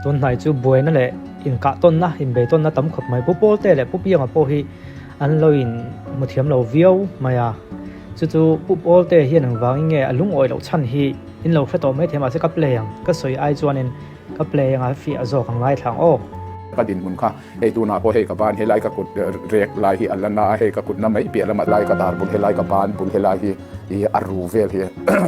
Tunhnai chu buaina leh inkahtawnna, inbeitawnna tam khawp mai. Pu Pawlte leh Pu Pianga pawh hi an lo in hmu thiam lo viau mai a. Chu chu Pu Pawlte hian engvangin nge a lungawi loh chhan hi in lo hre tawh mai thei mahse ka play ang, ka sawi ai chuanin ka play anga fiah zawk ang ngaithla ang aw. Ka dinhmun kha Hei tunah pawh hei ka ban helai ka kut rek lai hi a la na a, hei ka kutna mai piah lamah lai ka dar bul helai ka ban bul helai hi ih a ru vel hi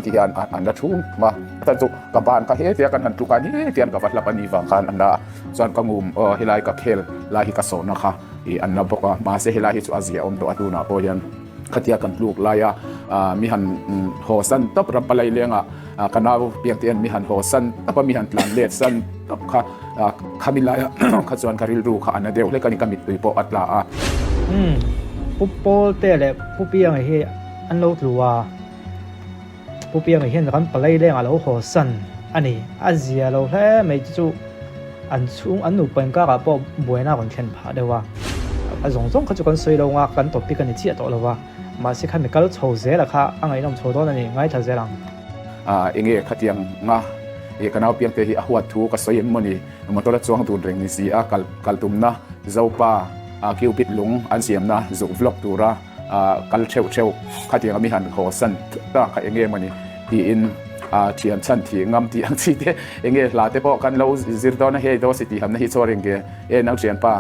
ti hian an la thum a, chuan chu ka ban kha hetia kan han tluk a hetian ka va hlap a nih vang khan a na a, chuan ka ngum aw helai ka khel lai hi ka sawhna kha ih an la bawk a, mahse helai hi chu a zia awm tawh a tunah pawh hian khatia kan tluk laia mi han haw san tawp ram palai lengah ka nau piang te hian mi han haw san tawp a mi han tlan let san tawp kha. Khami laia kha chuan ka rilru kha a na deuh hlek a ni, ka mittui pawh a tla a. Umm, Pu Pawlte leh Pu Pianga hi an lo tlu a, Pu Pianga hian ram palai leng a lo haw san a ni. A zia lo hle mai chu chu an chhung an nupa inkarah pawh buaina a rawn thlen phah deuh a. A zawng zawng kha chu kan sawi lo nga, kan topic a ni chiah tawh lo va, mahse khami kal chho zela kha a ngaihnawm chho dawn a ni, ngaithla zel ang. Enge khatiang nga i ka nau piangte hi a huat thu ka sawi em mawni? Motor a chuang dun reng ni si a, kal kal tumna Zopa Cupid lung an siamna zuk vlog tura kal theuh theuh khatiang a mi han haw san ta kha enge mawni tiin thian chhan thih ngam tih ang chi te enge hla te pawh kan lo zir dawn a hei daw si tih hamna hi chaw reng ge e nang thianpa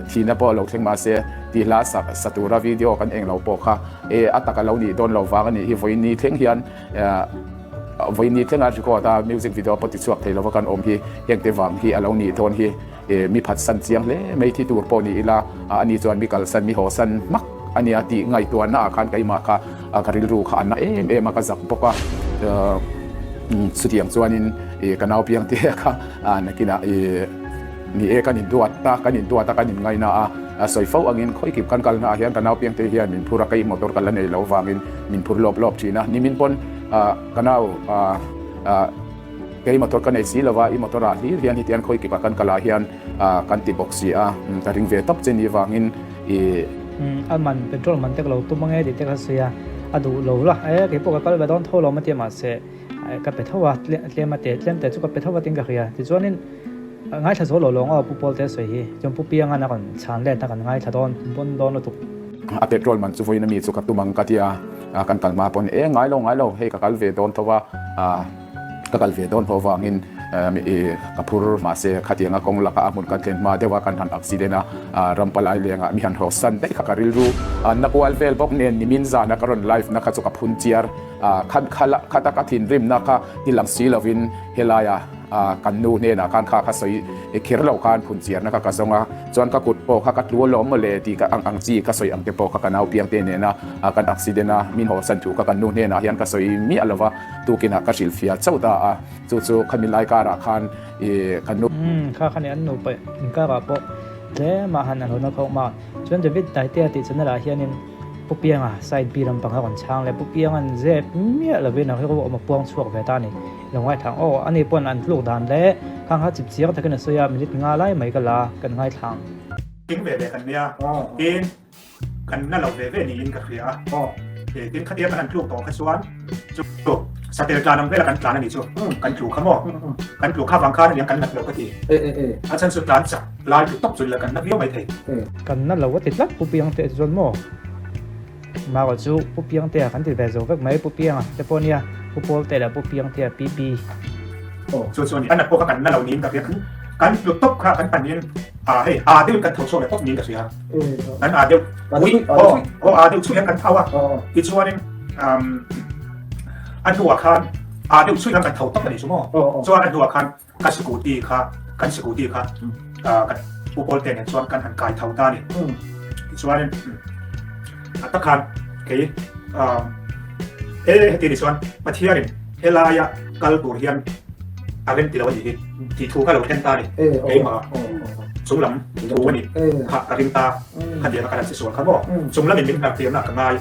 Thihna pawh a lo thleng mahse tih hla sak sa tura video kan eng lo pawh kha e a tak a lo nih dawn lo vang a nih hi vawiin ni thleng hian vawiin ni thlenga record a music video pawh ti chhuak thei lova kan awm hi heng te vang hi a lo nih dawn hi e mi phatsan chiang hle mai thi tur pawh ni ila a ni chuan mi kalsan mi hawsan hmak a nia tih ngaihtuahna ah khan keimah kha ka rilru kha a na em em a ka zak bawk a chutiang chuanin e ka nau piang te kha nakinah e Ni e, kan induat a, kan induat a, kan inngaina a, a sawi fo angin khawi kip kan kalna ah hian ka nau piangte hian min phur a, kei motor ka la nei lo vangin min phur lawp lawp thin a, nimin pawn ka nau kei motor ka nei si lova, i motor ah hlir hian hetiang khawi kip ah kan kal ah hian kan ti bawk si a, ka ring ve tawp che ni vangin i. A man petrol man te ka lo tum ange tih te ka sawi a, a duh lo la, e keipawh ka kal ve dawn tho lo maw tia mahse ka pe tho a, tlem a te tlem te chu ka pe tho a tin ka hria, tichuanin. Ngaithla zo lo lawng aw Pu Pawlte sawi hi chuan Pu Piangan a rawn chhan let a kan ngaithla dawn bawn dawn lutuk. A petrol man chu vawiin ami chu ka tum ang ka ti a, kan kal hma pawn e ngai lo ngai lo hei ka kal ve dawn tho a, ka kal ve dawn tho avangin ka phur mahse khatianga kawng laka a hmun kan thlen hma deuh a kan han accident a, ram palai lengah mi han haw san daih kha ka rilru na kual vel bawk nen nimin zana ka rawn live na kha chu ka phun chiar khata ka thinrimna kha ti lang si lovin helaia Kan nu hnenah khan kha ka sawi kher loh khan phun chiarna kha ka zawng a, chuan ka kut pawh kha ka tlu alawm mawle tih ka ang ang chi ka sawi ang te pawh kha ka nau piang te nena kan accident a min hawsan thu kha kan nu hnenah hian ka sawi miah lo va, tukinah ka hrilhfiah chauh ta a, chu chu khami lai karah khan ih kan nu. Umm kha kha nih an nupa inkarah pawh tlem ah han a hlawhna khawk mah chuan David Taitea tih channel ah hianin Pu Pianga side B lampang a rawn chhang leh Pu Pianga'n zep miah lovin a rilru awm a puang chhuak ve ta a ni. Lo ngaithlang aw, ani pawn an tluk dan leh khang kha chip chiang takin a sawi a, minute nga lai mai ka la kan ngaithlang. Ting ve ve kan nia, tin kan na lo ve ve niin ka hria a, tin khatia kan han tluk tawh kha chuan chu satel tlan ang vela kan tlan a nih chu, kan tlu kha maw, kan tlu kha vang khan aniang kan nat lo ka ti, a chhan chu tlan chak lai tlu tawp chu la kan na viau mai thei. Kan na lo a ti tlat Pu Piangte chuan maw. Mah chu Pu Piangtea kan ti ve zo vek mai, Pu Pianga te pawh nia, Pu Pawlte leh Pu Piangtea PP. Aw chu chu a ni, a nat pawh kha kan na lo niin ka hria, kan kan tlu tawp kha kan panin a hei a deuhin kan tho chhuak leh tawp niin ka hria, kan a deuh ui aw aw a deuh chhuih hian kan tho a, tichuanin a hnuah khan a deuh chhuih hian kan tho tawp a nih chu maw, chuan a hnuah khan Ka scooty kha, kan scooty kha ka Pu Pawlte nen chuan kan han kai tho ta a ni. Tichuanin a tak khan kei e heti ni chuan Pathianin helaia kal tur hian a rem ti lo a nih hi tih thu kha lo thlen ta a ni. Keimah chung lam thu a ni kha ka ring ta, khatianga ka han che sual kha maw? Chung lamin min hnar tirna ka ngai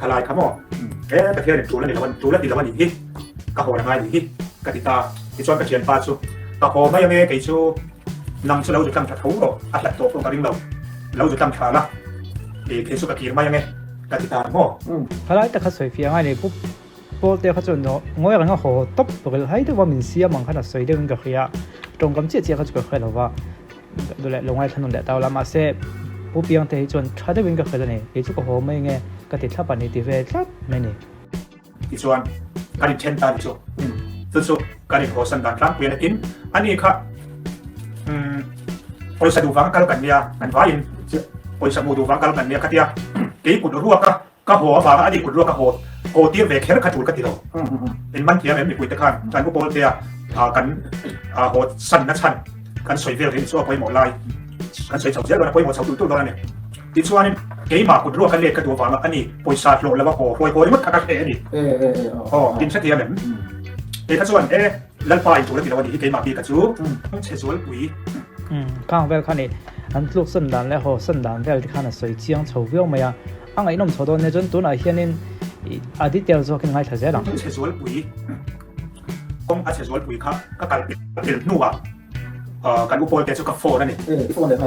khalai kha maw? E Pathianin tul a ni lo a, tul a ti lo a nih hi. Ka hawn a ngai nih hi, ka ti ta. Tichuan ka thianpa chu, Ka haw mai ange, kei chu nang chu lo zu tlang tha tho rawh, a hlat tawh pawh ka ring lo, lo zu tlang tha la, kei chu ka kir mai ange, ka ti ta maw? Thalai tak kha sawi fiah ngai nei Pu Pawlte kha chuan ngawi reng a haw tawp rilh hai deuh a min siam ang khan a sawi deuhin ka hria. Tawngkam chiah chiah kha chu ka hre lo va, duh leh lo ngaithla nawn leh ta ula. Mahse, Pu Piangte hi chuan tha deuhin ka hrilh a ni. Kei chu ka haw mai nge ka ti thlap a ni ti ve tlat mai ni. Tichuan, kan inthen ta ni chu. Chu chu kan inhawsan dan tlangpui a ni. Tin, ani kha pawisa duh vang kal kan nia, kan vaiin pawisa hmuh duh vang kal kan nia kha tia kei kut ruak a, Ka haw avanga a ni kut ruak a haw haw tir ve kher kha tul ka ti lo. In man thiam em mipui te khan kan u pawl tea kan haw san na chhan kan sawi vel rih chu a pawimawh lai kan sawi chho zel dawn a pawimawh chho tul tul dawn a ni. Tichuanin keimah kut ruak a let ka duh avanga a ni pawisa hlawh lo a haw hruai haw ringawt kha ka hre a ni. Aw in hrethiam em? Kei kha chuan e Lalpa in tul a ti lo a nih hi keimah bik a chu chhe zualpui. Khang vel kha ni an tluk san dan leh haw san dan vel te khan a sawi chiang chho viau mai a. A ngaihnawm chho dawn nia chuan tunah hianin a detail zawkin ngaithla zel ang. Chhe zualpui kawng a chhe zualpui kha ka kal pel hnuah kan u Pawlte chu ka phone a ni.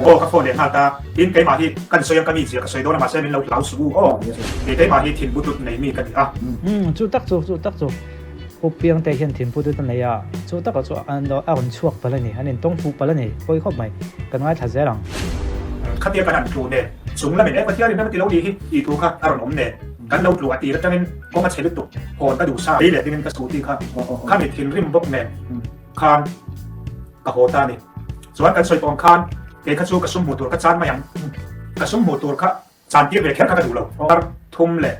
Aw ka phone leh nghal ta. Tin keimah hi kan sawi ang ka mi zia ka sawi dawn a mahse min lo hlau suh u aw. Kei keimah hi thinbu tut nei mi ka ni a. Chu tak chu chu tak chu Pu Piangte hian thinbu tut a nei a, chu takah chu a rawn chhuak palh a ni, an intawng fuh palh a ni, pawi khawp mai. Kan ngaithla zel ang. Khatia kan han tlu nen, chung lamin e Pathian in rem a ti lo nih hi tih thu kha a rawn awm nen, kan lo tlu a tir atangin kawng a chhe lutuk, hawn ka duh sa lei leh dingin ka scooty kha khami thinrim bawk nen khan ka haw ta a ni. Chuan kan sawi tawng khan kei kha chu ka sum hmuh tur ka chan mai ang, ka sum hmuh tur kha Chan tir ve kher kha ka duh lo. Dar thum leh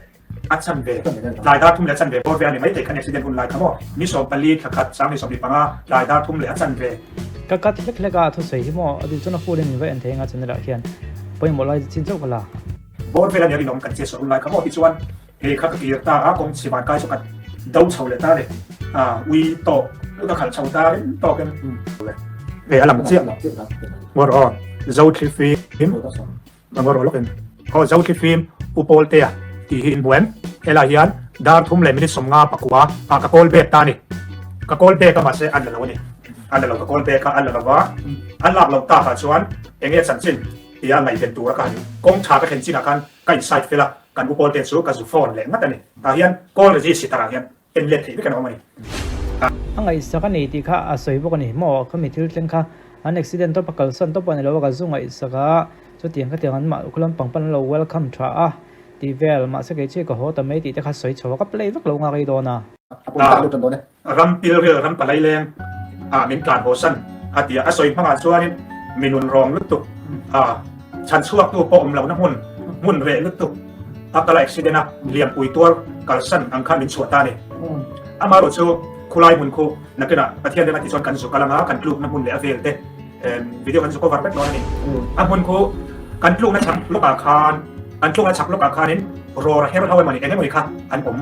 a chan ve, tlai dar thum leh a chan ve bawr ve a ni mai thei khan accident hun lai kha maw? Ni 14 thla khat sang ni 25 tlai dar thum leh a chan ve. Ka cut hlek hlek a thusawi hi maw a duh chuan a full in min va en thei anga channel ah hian pawimawh lai chin chauh ka la. Bawr vel a nia rinawm kan che sawi hun lai kha maw tichuan hei kha ka kir ta a kawng chhi van kai chu ka do chho leh ta le a ui tawk ka khalh chho ta reng tawk in a lam chiah ngawr aw zo thlifim. Ka rawh lawk in. Aw Zothli fim U Pawltea tih hi in hmu em? Helai hian dar thum leh minute 50 pakua ah ka call back ta a ni. Ka call back a mahse an la lo a ni. An la lo ka call back a an la lo va. An lak loh takah chuan eng nge chanchin tia ngaihven tura ka han kawng tha ka thlen chinah khan ka inside fel a, kan U Pawltea chu ka zu phone leh ngat a ni. Tah hian call register ah hian en let theih vek an awm a ni. A ngaihsak a ni tih kha a sawi bawk a ni. Maw khami thil thleng kha an accident tawp a kalsan tawp a ni lo a, ka zu ngaihsak a, chutiang khatiang an mah khulam pang pawn an lo welcome tha a tih vel, mahse kei chu ka haw ta mai tih te kha sawi chho a, ka play vak lo nghak ei dawn a. Ram pilril ram palai leng ah min tlan haw san a ti a, a sawi hmangah chuanin mi nun rawng lutuk a chhan chhuaktu pawh awm lohna hmun hmun reh lutuk a kal a accident a liampui tuar kalsan ang khan min chhuah ta a ni. Amaherawh chu khulai hmun khu nakinah Pathian rem a tih chuan kan zuk alanga kan tlukna hmun leh a vel te video kan zu cover vek dawn a ni. A hmun khu kan tlukna chhak lawkah khan kan tlukna chhak lawkah khanin rawr a her ho emaw ni eng emawni kha an awm.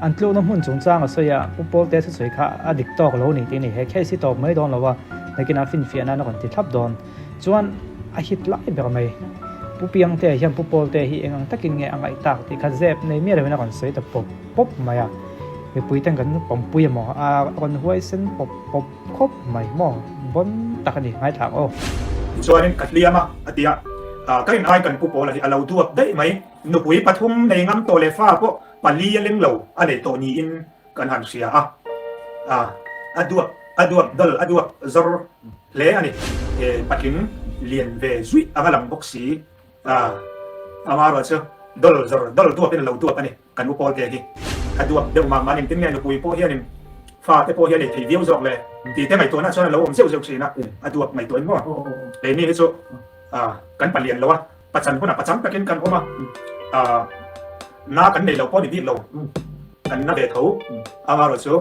An tlukna hmun chungchang a sawi a, Pu Pawlte thusawi kha a dik tawk lo ni tih a ni. He case hi tawp mai dawn lo a, nakinah finfiah nan a rawn ti thlap dawn. Chuan a hit lai ber mai. Pu Piangtea hian Pu Pawlte hi eng ang takin nge a ngaih tak tih kha zep nei miah loin a rawn sawi ta pawp pawp mai a. Mipui ten kan pawmpui emaw a rawn huaisen pawp pawp khawp mai maw? Bon tak a ni, ngaithla ang aw. Tichuanin ka hliam a, a ti a. Ka in ai kan Pu Pawla hi a lo duap daih mai. Nupui pathum nei ngam tawh leh fa pawh pali a leng lo a nei tawh niin kan han hria a. A duap a duap dal a duap zawr hle a ni. Patling lian ve zuih anga lang bawk si. Amaherawh chu dal zawr dal duapin a lo duap a ni. Kan u Pawlte hi a duap deuh mah mah engtin nge nupui pawh hianin fate pawh hi a nei thei viau zawk le tih te ngaihtuahna chuan a lo awm zeuh zeuh thin a, a duap ngaihtuahin maw? Keini hi chu kan palian lo a. Pachan hunah pachang takin kan awm a, na kan nei lo pawh ni bik lo, kan na ve tho. Amaherawh chu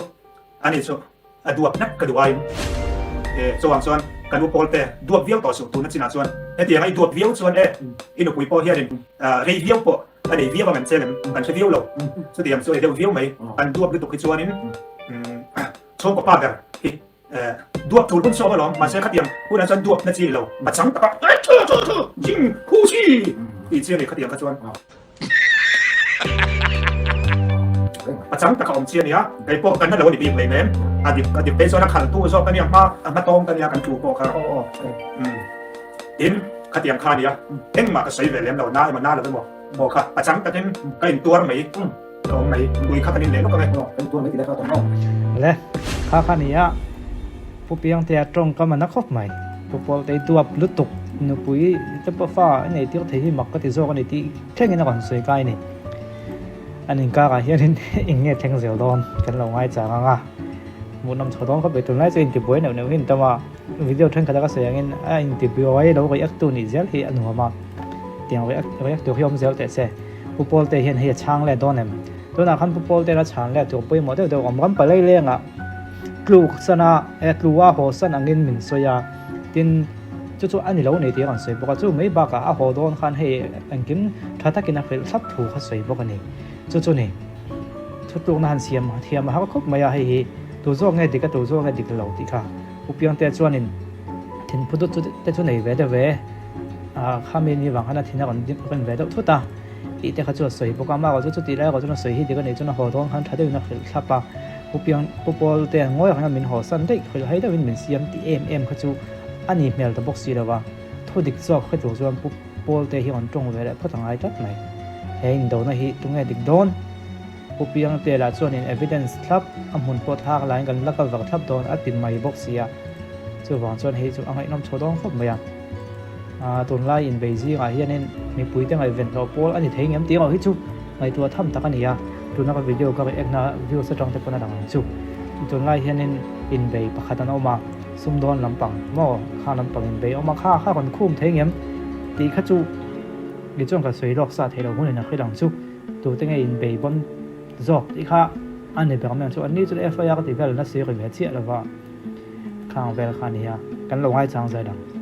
ani chu a duap hnak ka duh aiin chuvang chuan kan u Pawlte duap viau tawh suh tuna chinah chuan hetiang a i duap viau chuan e i nupui pawh hianin rei viau pawh a nei viau ang an che lem kan hre viau lo chutiang chu a ni deuh viau mai kan duap lutuk hi chuanin chhungkaw pa ber hi Duap tul hun sawm alawm, mahse khatiang hunah chuan duap na chi lo, a chang taka jing hu chi tih chi a ni khatiang kha chuan a chang taka awm chi a nia, kei pawh kan na lo a ni bik lei nem, a dik a dik phei chuan a khaltu zawk a nia hma a hma tawng ka nia kan tlu pawh kha tin khatiang kha a nia, engmah ka sawi ve lem lo na emaw na lo emaw maw kha a chang takin ka intuar mai. Awm mai, ui kha kan in leh lawk ang e. Kan tuar mai ti lai kha a tam Le, kha kha nia, Pu Piangtea tawngkam a na khawp mai. Pu Pawltei duap lutuk nupui te pawh fa a nei tir thei hi mak ka ti zawk a ni tih thlengin a rawn sawi kai a ni. An inkarah hianin eng nge thleng zel dawn kan lo ngai chang ang a, hmuhnawm chho dawn khawp mai. Tunlai chu intibuai neuh neuh hi an tam a, video thenkhat a ka sawi angin a intibuai lo react tu nih zel hi a nuam a, tiang react react tur hi awm zel teh se. Pu Pawlte hian hei a chhang let dawn em? Tunah khan Pu Pawlte a chhan let tur pawimawh deuh deuh awm ram palai lengah tluk sana e tlua haw san angin min sawi a, tin chu chu a ni lo nei tih a rawn sawi bawk a, chu mai bakah a haw dawn khan hei engkim tha takin a hrilh thlap thu kha sawi bawk a ni. Chu chu ni thutlukna han siam thiam a har khawp mai a, hei hi tu zawk nge dik a tu zawk nge dik lo tih kha Pu Piangtea chuanin thinphu dut chu te chu nei ve deuh ve a, khami ni vang khan a thin a rawn rin ve deuh thut a tih te kha chu a sawi bawk a, amah erawh chu chutih lai erawh chuan a sawi hi dik a nih chuan a haw dawn khan tha deuhin a hrilh thlap a. Pu Piang, Pu Pawl te an ngawi reng a, min haw san daih hrilh hai deuhin min siam ti em em kha chu a ni hmel ta bawk si lo va, thu dik zawk hre tur chuan Pu Pawl te hi rawn tawng ve leh phawt a ngai tlat mai. He indona hi tunge dik dawn? Pu Piang te lah chuanin evidence thlap a hmun pawh thlak laiin kan la cover thlap dawn a ti mai bawk si a, chuvang chuan hei chu a ngaihnawm chho dawn khawp mai a. Tunlai inbei zingah hianin mipuite ngaihven hlawh pawl a ni thei ngem tih erawh hi chu ngaihtuah tham tak a ni a, tuna ka video ka react na views atang te pawn a lang ang chu. Tunlai hianin inbei pakhat an awm a, sumdawn lampang maw kha lampang inbei a awm a, kha kha rawn khum thei ngem tih kha chu mi chuan ka sawi lawk sa thei lo hunin a hrilh ang chu. Tute nge inbei bawn zawk tih kha a ni ber mai ang chu. Anni chu FIR tih vel an la sir ve chiah lova khang vel kha a ni a, kan lo ngaichang zai dang.